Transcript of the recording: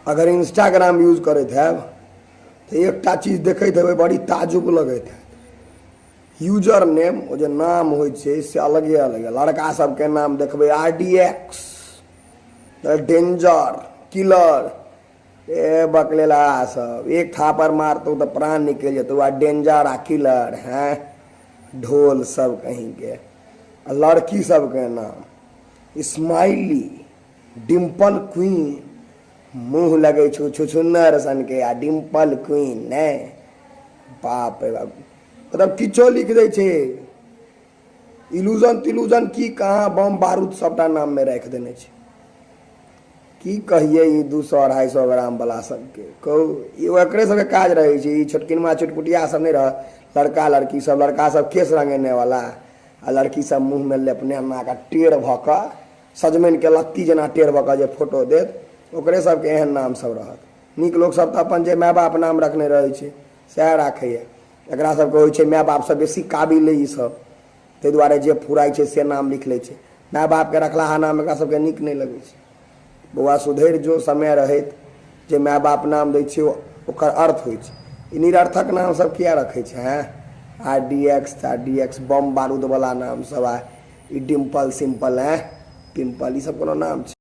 अगर Instagram use करैत हैब तऽ एकटा चीज देखैत हेबै, बड़ी ताजुब लगैत हैत। यूजर नेम, ओ जे नाम होइ छै से अलगे अलगे। लड़का सबके नाम देखबै R D X, danger, killer. ए बकलेला सब, एक थापर मारतौ तऽ प्राण निकलि जेतौ। आ डेंजर आ किलर हैं, ढोल सब कहींके। आ लड़की सबके नाम स्माइली, डिम्पल क्वीन। मुँह लगै छौ छुछुन्नर सनके आ डिम्पल क्वीन। नहि, बाप रे बाप, मतलब किछो लिख दै छै। इल्यूजन तिलूजन की कहाँ, बम बारूद सबटा नाममे राखि देने छै। की कहियै ई 200 250 ग्राम वाला सबके? कहू, ई एकरे सबके काज रहै छै। ई छोटकिनमा चुटपुटिया सब नहि रह, लड़का लड़की सब, लड़का सब केश रंगेने वाला आ लड़की सब मुँहमे लेपने एना कऽ टेढ़ भऽ कऽ, सजमनिके लत्ती जेना टेढ़ भऽ कऽ जे फोटो देत, ओकरे सबके एहन नाम सब रहत। नीक लोक सब तऽ अपन जे माय बाप नाम रखने रहै छै सएह राखैए। एकरा सबके होइ छै माय बापसँ बेसी काबिल ई सब, ताहि दुआरे जे फुराइ छै से नाम लिख लै छै। माय बापके रखलाहा नाम एकरा सबके नीक नहि लगै छै। बौआ, सुधरि जो समय रहैत। जे माय बाप नाम दै छै ओकर अर्थ होइ छै। ई निरर्थक नाम सब किया रखै छै? हैं, R D X, R D X, बम बारूद वाला नाम सब, आ ई डिम्पल सिम्पल, हैं, पिम्पल, ई सब कोनो नाम छै?